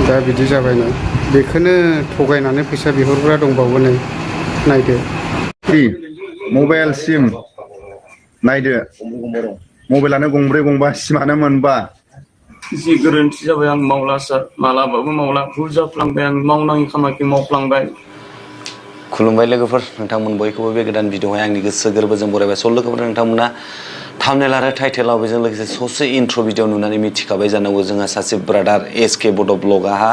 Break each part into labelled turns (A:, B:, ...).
A: दा बिदि जाबायनो बेखौनो थगायनानै फैसा बिहरग्रा दंबावो नै नायदो
B: मबाइल सिम नायदो मबाइलानो गंब्रै गंबा सिमानो मोनबा
C: जि गोरोन्थि जाबाय आं मावला सार मालाबाबो मावला भुल जाफ्लांबाय आं मावनाङि खामानिखौ मावफ्लांबाय।
D: खुलुमबाय लोगोफोर नोंथांमोन बयखौबो बे गोदान भिडिअआवहाय आंनि गोसो गोरबोजों बरायबाय। स' लोगोफोर नोंथांमोना थाम्बनेल आरो टाइटेलाव बेजों लोगोसे ससे इन्ट्र' भिडिअ नुनानै मिथिखाबाय जानांगौ जोंहा सासे ब्रादार एसके बड' ब्लगआहा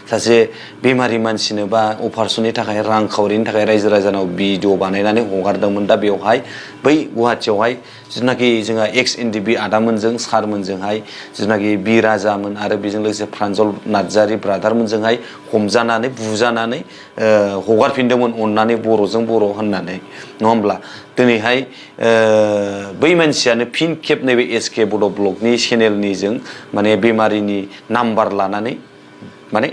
D: सासे बेमारि मानसिनो बा अपारेशननि थाखाय रांखावरिनि थाखाय रायजो राजानाव भिडिअ बानायनानै हगारदोंमोन। दा बेवहाय बै गुवाहाटियावहाय जिथुनाखि जोंहा एक्स एनडिबि आदामोनजों सारमोनजोंहाय जिथुनाखि बि राजामोन आरो बेजों लोगोसे प्रान्जल नार्जारि ब्रादारमोनजोंहाय हमजानानै बुजानानै हगारफिनदोंमोन अननानै बर'जों बर' होननानै नङा होमब्ला दिनैहाय बै मानसियानो फिन खेब नैबे एसके बड' ब्लगनि चेनेलनिजों माने बेमारिनि नाम्बार लानानै माने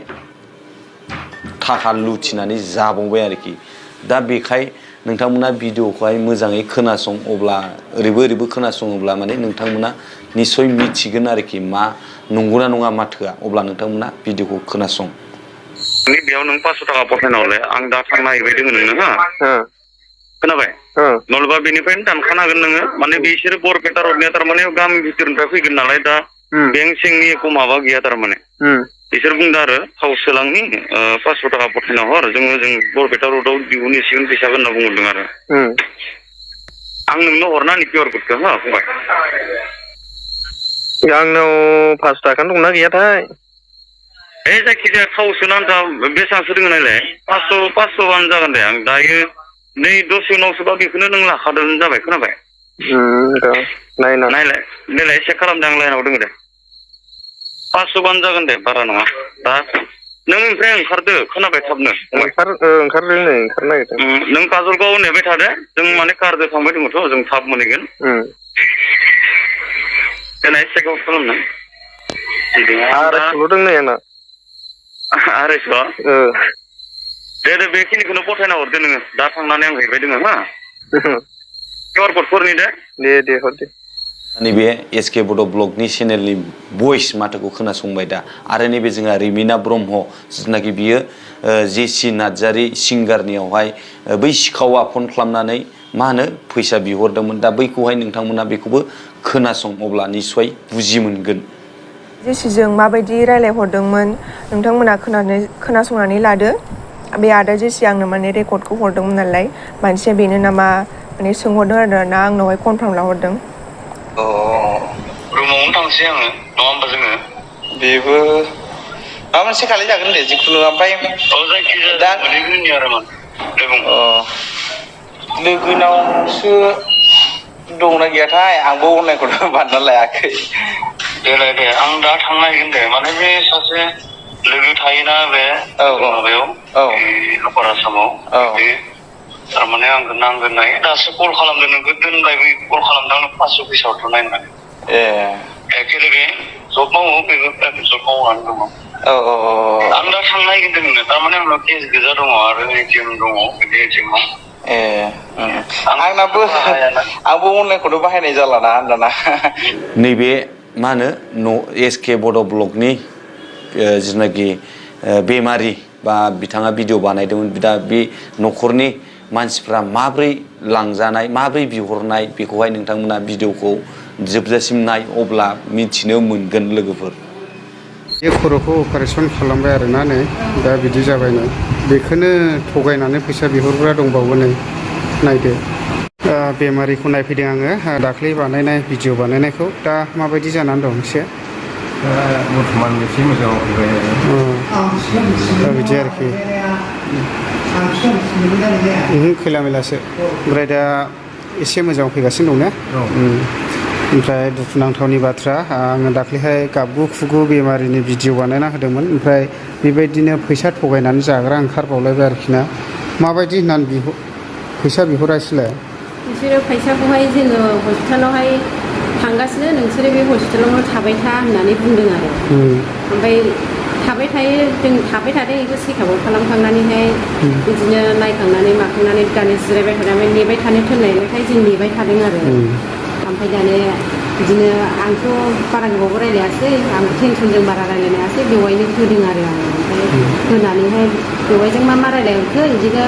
D: थाखा लुथिनानै जाबावबाय आरोखि। दा बेखाय नोंथांमोना भिडिअखौहाय मोजाङै खोनासं अब्ला ओरैबो खोनासङोब्ला माने नोंथांमोना निस्सय मिथिगोन आरोखि मा नंगौना नङा माथोआ। अब्ला नोंथांमोना भिडिअखौ खोनासं।
E: बेयाव नों 500 थाखा पठायना हरलाय आं दा थांनो नागिरबाय दोङो नोंनो हा खोनाबाय नलबा बेनिफ्रायनो दानखानो हागोन नोङो माने बिसोरो बरपेटा रडनिया थारमाने गामि भितरनिफ्राय फैगोन नालाय दा बेंक सेंकनि एख' माबा गैया थारमाने बिसोर बुंदों आरो थाव सोलांनि 500 थाखा पठायना हर जों बरपेटा रडआव दिहुनहैसिगोन फैसाखौ होनना बुंहरदों आरो आं नोंनो हरना होनि QR क'डखौ हा फंबाय
F: आंनाव 5 थाखानो दंना गैयाथाय
E: जायखिजाया थाव सोनो आन्था बेसेबांसो दङ नायलाय 500 जागोन दे आं दायो नै दसे उनावसोबा बेखौनो नों लाखादों जाबाय खोनाबाय नायलाय देलाय चेक खालामदों आं लाइनाव दङ दे 500 जागोन दे बारा नङा दा नों ओमफ्राय ओंखारदो खोनाबाय थाबनो
F: ओंखारदों नै ओंखारनो नागिरदों
E: नों काजलगावआव नेबाय थादो जों माने कारजों थांबाय दङथ' जों थाब मोनहैगोन देलाय चेक आउट खालामनो
F: 250 दं नै आंना
E: 250 दे बेखिनिखौनो पठायना हरदो नोङो दा थांनानै आं हैबाय दोङो हा QR क'डफोरनि
F: दे हर दे
D: नैबे एसके बड' ब्लगनि चेनेलनि भइस माथोखौ खोनासंबाय दा आरो नैबे जोंहा रिमिना ब्रह्म जिथुनाखि बियो जेसि नार्जारि सिंगारनियावहाय बै सिखावा फन खालामनानै मा होनो फैसा बिहरदोंमोन। दा बैखौहाय नोंथांमोना बेखौबो खोनासं अब्ला निस्सय बुजि मोनगोन।
G: जेसिजों माबायदि रायलायहरदोंमोन नोंथांमोना खोनासंनानै लादो। बे आदा जेसि आंनो माने रेकर्डखौ हरदोंमोन नालाय मानसिया बेनो नामा माने सोंहरदों आरो ना आंनावहाय कनफार्म लाहरदों।
E: रुमावनो थांसै आङो नङा होमबा जोङो
F: बेबो माबा मोनसे खालाय जागोन दे जिखुनु ओमफ्राय
E: दा मोनहैग्रोनि आरो
F: लोगोनावसो दंना गैयाथाय आंबो अनलाइनखौथ' बानायना लायाखै
E: देलाय दे आं दा थांनो नागिरगोन दे माने बे सासे लोगो थायोना बे माबायाव आपार आसामाव बे थारमाने आंखौ नांगोन नाय दासो कल खालामदों नोंखौ दोनबाय बै कल खालामदों आंनो 500 फैसा हरथ'नाय होननानै एखेलगे जब मावो बेबो प्राइभेट जब मावनानै दङ आं दा थांनो नागिरदों नोंनो थारमाने आंनाव केस गोजा दङ आरो ATM दङ बे ATM
F: आंबो अनलाइनखौथ' बाहायनाय जालाना होनदाना
D: नैबे मा होनो एसके बड' ब्लगनि जिथुनाखि बेमारि बा बिथाङा भिडिअ बानायदोंमोन दा बे न'खरनि मानसिफ्रा माब्रै लांजानाय माब्रै बिहरनाय बेखौहाय नोंथांमोना भिडिअखौ जोबजासिम नाय अब्ला मिथिनो मोनगोन लोगोफोर।
A: बे खर'खौ अपारेसन खालामबाय आरोना नै दा बिदि जाबायनो बेखौनो थगायनानै फैसा बिहरग्रा दंबावो नै नायदो बेमारिखौ नायफैदों आङो दाख्लै बानायनाय भिडिअ बानायनायखौ दा माबायदि जानानै दं एसे
B: बर्थमान एसे मोजाङाव फैबाय
A: दा बिदि आरोखि खैला मैलासो ओमफ्राय दा एसे मोजाङाव फैगासिनो दं ने ओमफ्राय दुखुनांथावनि बाथ्रा आङो दाख्लैहाय गाबगु खुगु बेमारिनि भिडिअ बानायना होदोंमोन ओमफ्राय बेबायदिनो फैसा थगायनानै जाग्रा ओंखारबावलायबाय आरोखि ना माबायदि होननानै फैसा बिहरासैलाय
H: बिसोरो फैसाखौहाय जोङो हस्पिटालावहाय थांगासिनो नोंसोरो बे हस्पिटालावनो थाबाय था होननानै बुंदों आरो ओमफ्राय थाबाय थादों बेखौ चेकआपआव खालामखांनानैहाय बिदिनो नायखांनानै माखांनानै दानो जिरायबाय थानानै नेबाय थानो थिननायखाय जों नेबाय थादों आरो ओमफ्राय दानो बिदिनो आंथ' बारा गोबावबो रायलायासै आं टेनसनजों बारा रायलायनो हायासै बेवहायनो होदों आरो आं होनानैहाय बेवहायजों मा रायलायहरखो बिदिनो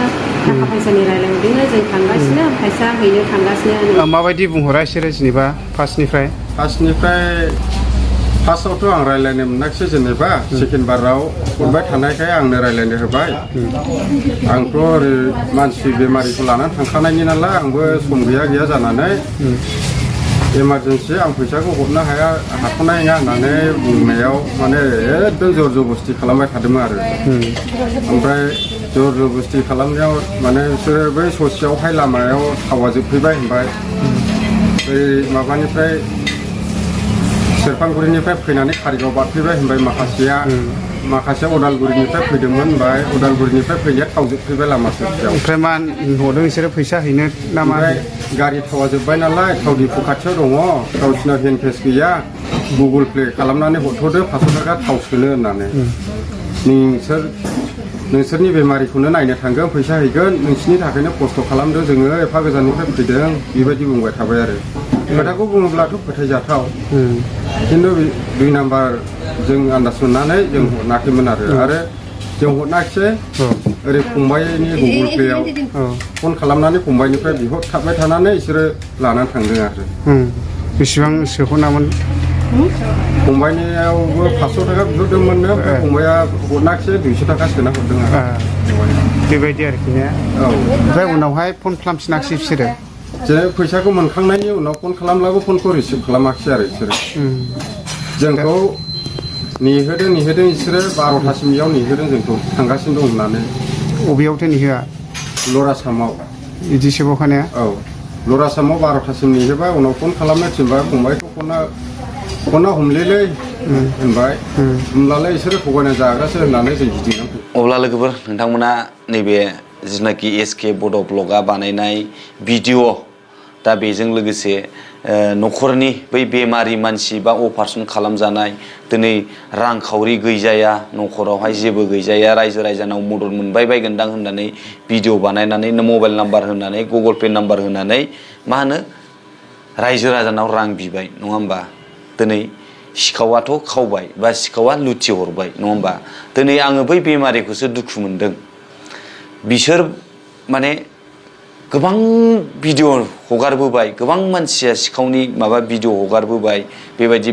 H: थाखा फैसानि रायलायहरदोंनो जों थांगासिनो फैसा हैनो थांगासिनो
A: माबायदि बुंहरा बिसोरो जेनेबा फार्स्टनिफ्राय
I: फार्स्टआवथ' आं रायलायनो मोनाखिसै जेनेबा सेकेन्ड बाराव हरबाय थानायखाय आंनो रायलायनो होबाय आंथ' ओरै मानसि बेमारिखौ लानानै थांखानायनि नालाय आंबो सम गैया जानानै इमारजेन्सि आं फैसाखौ हरनो हाथ'नाय नङा होननानै बुंनायाव माने एकदम जर जबस्थि खालामबाय थादोंमोन आरो ओमफ्राय जर जबस्थि खालामनायाव माने बिसोरो बै ससेयावहाय लामायाव थावा जोबफैबाय होनबाय बै माबानिफ्राय सेरफांगुरिनिफ्राय फैनानै कारिगाव बारफैबाय होनबाय माखासेया उदालगुरिनिफ्राय फैदोंमोन होनबाय उदालगुरिनिफ्राय फैनाया थाव जोबफैबाय लामा ससेयाव
A: ओमफ्राय मा हरदों बिसोरो फैसा हैनो ना मा
I: गारि थावा जोब्बाय नालाय थाव दिफु खाथियाव दङ गावसिनाव हेन्ड केस गैया गुगोल पे खालामनानै हरथ'दो 500 थाखा थाव सोनो होननानै नोंसोरनि बेमारिखौनो नायनो थांगोन फैसा हैगोन नोंसिनि थाखायनो खस्थ' खालामदों जोङो एफा गोजाननिफ्राय फैदों बेबायदि बुंबाय थाबाय आरो खोथाखौ बुङोब्लाथ' फोथायजाथाव खिन्थु 2 नाम्बार जों आन्दाज मोननानै जों हरनाखैमोन आरो जों हरनाखिसै ओरै फंबायनि गुगोल पेआव फन खालामनानै फंबायनिफ्राय बिहरथाबबाय थानानै बिसोरो लानानै थांदों आरो
A: बेसेबां सोहरनामोन
I: फंबायनियावबो 500 थाखा बिहरदोंमोननो फंबाया हरनाखिसै 200 थाखा सोना हरदों आरो
A: बेबायदि आरोखि ने ओमफ्राय उनावहाय फन खालामफिनाखिसै बिसोरो
I: जे फैसाखौ मोनखांनायनि उनाव फन खालामब्लाबो फनखौ रिसिभ खालामाखिसै आरो बिसोरो जोंखौ नेहोदों बिसोरो 12थासिमयाव नेहोदों जोंखौ थांगासिनो दं होननानै
A: बबेयावथो नेहोआ
I: लरासामाव
A: बिदिसो बावखानाया
I: लरासामाव 12थासिम नेहोबाय उनाव फन खालामनो थिनबाय फंबायखौ फना हमलेलै होनबाय होमब्लालाय बिसोरो थगायना जाग्रासो होननानै जों गिदिंनानै
D: अब्ला लोगोफोर नोंथांमोना नैबे जिनाखि एसके बड' ब्लगआ बानायनाय भिडिअ दा बेजों लोगोसे न'खरनि बै बेमारि मानसि बा अपारेशन खालामजानाय दिनै रांखावरि गैजाया न'खरावहाय जेबो गैजाया रायजो राजानाव मदद मोनबाय बायगोनदां होननानै भिडिअ बानायनानै मबाइल नाम्बार होनानै गुगोल पे नाम्बार होनानै मा होनो रायजो राजानाव रां बिबाय नङा होमबा दिनै सिखावाथ' खावबाय बा सिखावा लुथि हरबाय नङा होमबा दिनै आङो बै बेमारिखौसो दुखु मोनदों बिसोर माने गोबां भिडिअ हगारबोबाय गोबां मानसिया सिखावनि माबा भिडिअ हगारबोबाय बेबायदि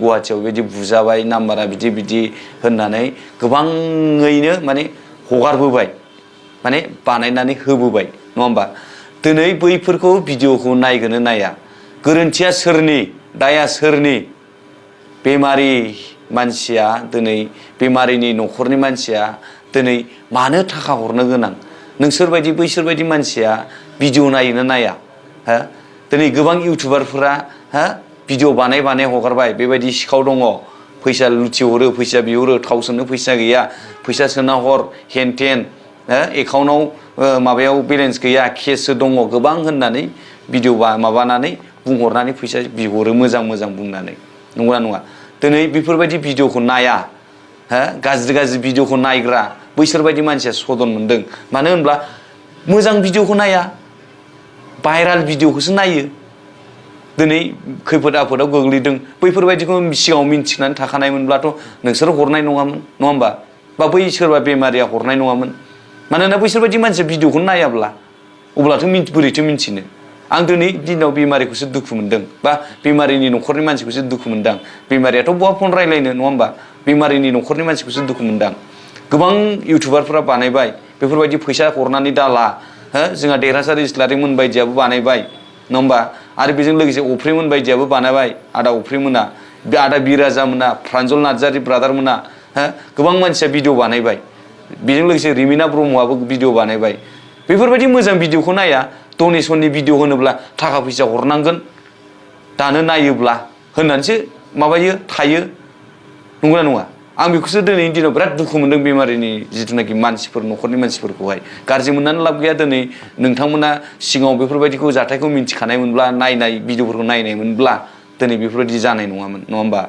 D: गुवाहाटियाव बेबायदि बुजाबाय नाम्बारा बिदि होननानै गोबाङैनो माने हगारबोबाय माने बानायनानै होबोबाय नङा होमबा दिनै बैफोरखौ भिडिअखौ नायगोनो नाया गोरोन्थिया सोरनि दाया सोरनि बेमारि मानसिया दिनै बेमारिनि न'खरनि मानसिया दिनै मानो थाखा हरनो गोनां नोंसोरबायदि बैसोरबायदि मानसिया भिडिअ नायोना नाया हा दिनै गोबां इउटुबारफोरा हा भिडिअ बानाय हगारबाय बेबायदि सिखाव दङ फैसा लुथिहरो फैसा बिहरो थाव सोनो फैसा गैया फैसा सोना हर हेन टेन एकाउन्टाव माबायाव बेलेन्स गैया केससो दङ गोबां होननानै भिडिअ माबानानै बुंहरनानै फैसा बिहरो मोजां बुंनानै नंगौना नङा दिनै बेफोरबायदि भिडिअखौ नाया हा गाज्रि भिडिअखौ नायग्रा बैसोरबायदि मानसिया सदन मोनदों मानो होनब्ला मोजां भिडिअखौ नाया भाइराल भिडिअखौसो नायो दिनै खैफोद आफोदाव गोग्लैदों बैफोरबायदिखौ सिगाङाव मिन्थिनानै थाखानायमोनब्लाथ' नोंसोर हरनाय नङामोन नङा होमबा बा बै सोरबा बेमारिया हरनाय नङामोन मानोना बैसोरबायदि मानसिया भिडिअखौ नायाब्ला अब्लाथ' बोरैथो मिन्थिनो आं दिनै दिनाव बेमारिखौसो दुखु मोनदों बा बेमारिनि न'खरनि मानसिखौसो दुखु मोनदां बेमारियाथ' बहा फन रायलायनो नङा होमबा बेमारिनि न'खरनि मानसिखौसो दुखु मोनदां गोबां इउटुबारफोरा बानायबाय बेफोरबायदि फैसा हरनानै दाला हो जोंहा देरहासार इस्लारिमोन बायदियाबो बानायबाय नङा होमबा आरो बेजों लोगोसे अफ्रिमोन बायदियाबो बानायबाय आदा अफ्रिमोना बे आदा बिराजामोना प्रान्जल नार्जारि ब्रादारमोना हो गोबां मानसिया भिडिअ बानायबाय बेजों लोगोसे रिमिना ब्रह्मआबो भिडिअ बानायबाय बेफोरबायदि मोजां भिडिअखौ नाया डनेसननि भिडिअ होनोब्ला थाखा फैसा हरनांगोन दानो नायोब्ला होननानैसो माबायो थायो नंगौना नङा आं बेखौसो दिनैनि दिनाव बिराद दुखु मोनदों बेमारिनि जिथुनाखि मानसिफोर न'खरनि मानसिफोरखौहाय गाज्रि मोननानै लाब गैया दिनै नोंथांमोना सिगाङाव बेफोरबायदिखौ जाथायखौ मिन्थिखानायमोनब्ला नायनाय भिडिअफोरखौ नायनायमोनब्ला दिनै बेफोरबायदि जानाय नङामोन नङा होमबा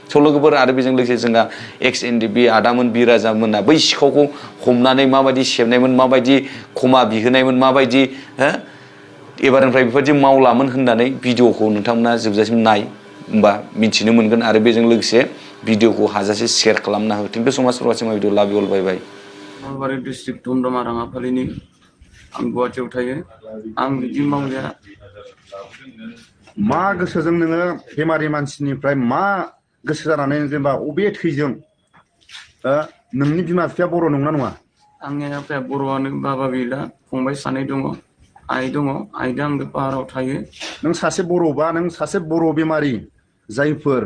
D: सल'गोफोर आरो बेजों लोगोसे जोंहा एक्स एनडिबि आदामोन बिराजामोना बै सिखावखौ हमनानै माबायदि सेबनायमोन माबायदि खमा बिहोनायमोन माबायदि हो एबारनिफ्राय बेफोरबायदि मावलामोन होननानै भिडिअखौ नोंथांमोना जोबजासिम नाय होमबा मिन्थिनो मोनगोन आरो बेजों लोगोसे भिडिअखौ हाजासे शेयार खालामना हो थेंक इउ सो माच फर वाचिं माय भिडिअ लाभ इउ अल बाय बाय
C: नलबारि डिस्ट्रिक्ट धुमधामा राङापालिनि आं गुवाहाटियाव थायो आं बिदि मावनाया
B: मा गोसोजों नोङो बेमारि मानसिनिफ्राय मा गोसो जानानै जेनेबा अबे थैजों नोंनि बिमा बिफाया बर' नंना नङा
C: आंनि आफाया बर'आनो बाबा गैला फंबाय सानै दङ आइ दङ आइजों आंजों पाहाराव थायो
B: नों सासे बर'बा नों सासे बर' बेमारि जायफोर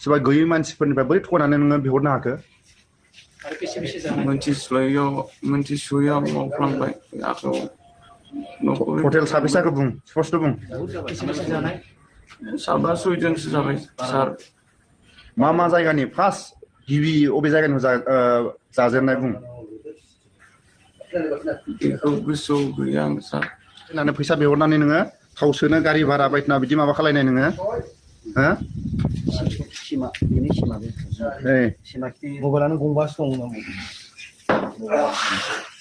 B: सोरबा गैयै मानसिफोरनिफ्राय बोरै थगायनानै नोङो बिहरनो हाखो
C: मोनथिसुयैयाव मावफ्लांबाय आखायाव
B: टटेल साबेसे जाखो बुं स्पष्ट बुं
C: साबा सयजनसो जाबाय सार
B: मा जायगानि फार्स्ट गिबि अबे जायगानि जाजेननाय बुं
C: बेखौ गोसोआव गैया आं सार
B: होननानै फैसा बिहरनानै नोङो थाव सोनो गारि भारा बायदिना बिदि माबा खालायनाय नोङो
J: मबाइलानो गंबासो दं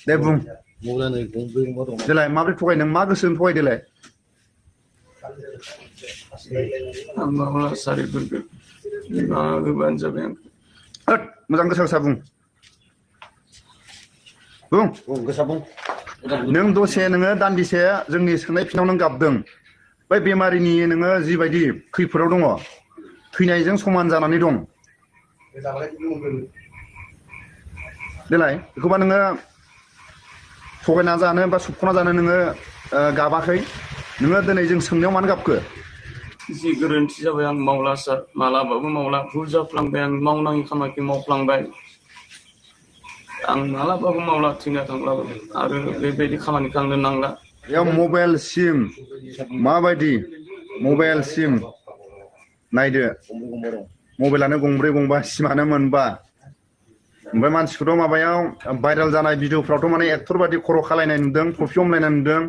B: दे बुं
J: मबाइलानो गंब्रै गंबा दं
B: देलाय माबोरै थगाय नों मा गोसोजों थगाय देलाय
C: आं माब्ला सारिफोरखौ होबानो जाबाय आं
B: मोजां गोसा बुं
J: गोसा बुं
B: नों दसे नोङो दान्दिसे जोंनि सोंनाय फिनाव नों गाबदों बै बेमारिनि नोङो जिबायदि खैफोदाव दङ थैनायजों समान जानानै दं देलाय बेखौबा नोङो थगायना जानो बा सोबख'ना जानो नोङो गाबाखै नोङो दिनै जों सोंनायाव मानो गाबखो
C: जि गोरोन्थि जाबाय आं मावला सार मालाबाबो मावला भुल जाफ्लांबाय आं मावनाङि खामानिखौ मावफ्लांबाय आं मालाबाबो मावला थैना थांब्लाबो आरो बेबायदि खामानिखौ आंनो नांला
B: बेयाव मबाइल सिम माबायदि मबाइल सिम नायदो मबाइलानो गंब्रै गंबा सिमानो मोनबा ओमफ्राय मानसिखौथ' माबायाव भाइरेल जानाय भिडिअफ्रावथ' माने एक्टर बादि खर' खालायनाय नुदों टफि हमलायनाय नुदों